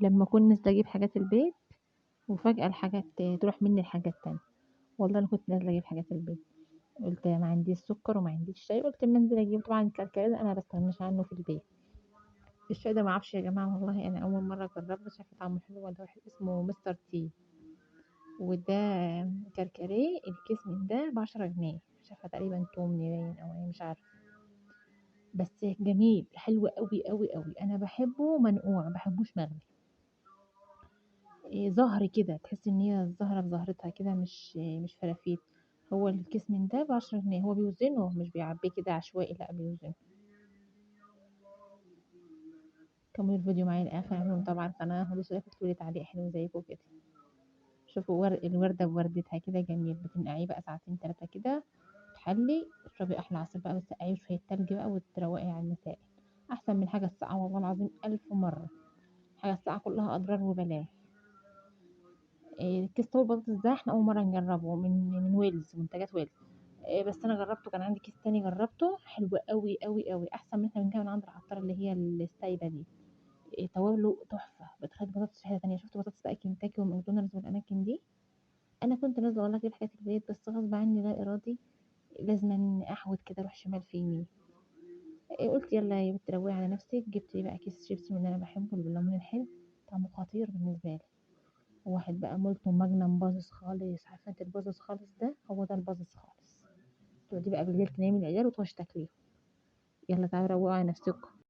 لما أكون نازلة أجيب حاجات البيت وفجأة الحاجات تروح مني الحاجة التانية. والله أنا كنت نازلة أجيب حاجات البيت، قُلت ما عنديش سكر وما عنديش شاي، قُلت أمّا أنزل أجيب. طبعًا الكركديه ده أنا ما باستغناش عنه في البيت. الشاي ده ما أعرفش يا جماعة والله، أنا أول مرّة أجرّبه، مش عارفة طعمه حلو والّا وِحِش، اسمه Mr. Tea. وده كركديه الكيس من ده ب10 جنيه، مش عارفة تقريبًا تمن باين أو إيه مش عارفة. بس جميل، حلو أوي، أوي، أوي، أنا باحبه منقوع، ما باحبوش مغلي. زهر كده، تحسّي إن هي الزهرة بزهرتها كده، مش فرافيت. هو الكيس من ده ب10 جنيه، هو بيوزنه مش بيعبّيه كده عشوائي، لأ بيوزنه. كملوا الفيديو معايا للآخر، اعملوا متابعة القناة ودوسوا like وتقولوا لي تعليق حلو زيكم كده. شوفوا الوردة بوردتها كده جميل، بتنقعيه بقى ساعتين 3 كده، تحلي، تشربي أحلى عصير بقى وتسقعيه وشوية تلج بقى وتروقي على المسائل، أحسن من حاجة الساقعة والله العظيم ألف مرة. الحاجة الساقعة كلها أضرار وبلاوي. كيس طول البطاطس ده احنا أول مرة نجربه من ويلز، منتجات ويلز. بس أنا جربته، كان عندي كيس تاني جربته حلو أوي أوي أوي، أحسن من احنا بنجيبها من عند العطار اللي هي السايبة دي. توابله تحفة، بتخلي البطاطس في حتة تانية. شفت بطاطس بقى كنتاكي وماكدونالدز والأماكن دي؟ أنا كنت نازلة والله أجيب حاجات البيت، بس غصب عني لا إرادي لازمًا أحود كده أروح شمال في يمين. قُلت يالّا يا بنت روّقي على نفسِك، جبت بقى كيس شيبسي من اللي أنا باحبه اللي بالليمون الحلو، طعمه خطير بالنسبة لي. وواحد بقى مولتو ماجنم باظظ خالص، عارفة أنتِ الباظظ خالص ده؟ هو ده الباظظ خالص. تقعدي بقى بالليل تنيمي العيال وتخشي تاكليهم. يالّا تعالوا روّقوا على نفسكم.